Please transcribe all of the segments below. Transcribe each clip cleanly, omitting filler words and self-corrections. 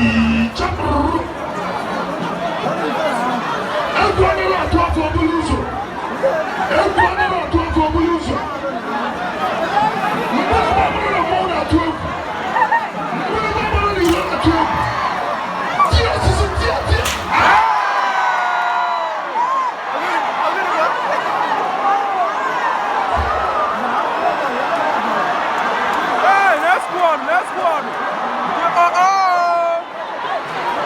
Ichapụrụ. Egwu anaghị atụ afọ ọbụla ụzọ. Egwu anaghị atụ afọ ọbụla ụzọ. Mgbe ọbụla mara na mmọnwụ na-atụ egwu. Mgbe ọbụla mara na iwe na-atụ egwu. Tie osisi, tie, tie. Hey, next one, next one. Oh, oh.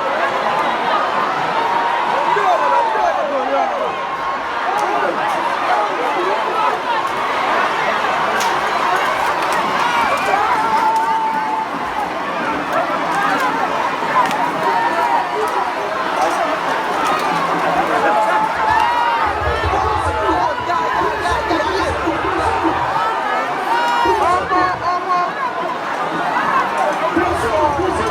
Ọmọ, ọmọ. Kwụsị, kwụsị.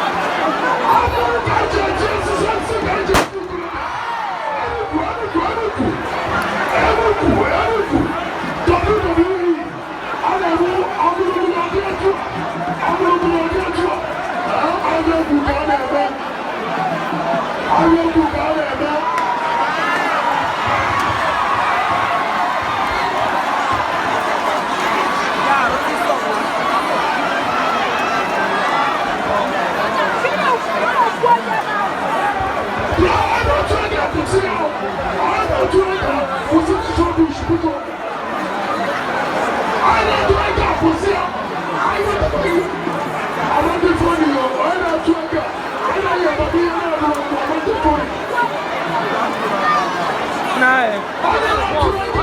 Abụrụ ka eji eji osisi, osisi ka eji esi okorobịa. Enugwu, Enugwu, Enugwu. Enugwu, Enugwu. WWE. A na-eme ọgụrụgụ na ọdị etu a. Ọgụrụgụ na ọdị etu a. Ee, ahịa egwu ka a na-eme. Ahịa egwu ka a na-eme. Bịa, a na-atụ ego akwụsị ya. A na-atụ ego akwụsị this rubbish, biko. A na-atụ ego akwụsị ya. Anyị na-atụ ego. Amadi funny o, anyị na-atụ ego. Anyị na-ayọ papa ihe na-adịrọ mma, amadi funny. Nine. Onye na-atụ ego.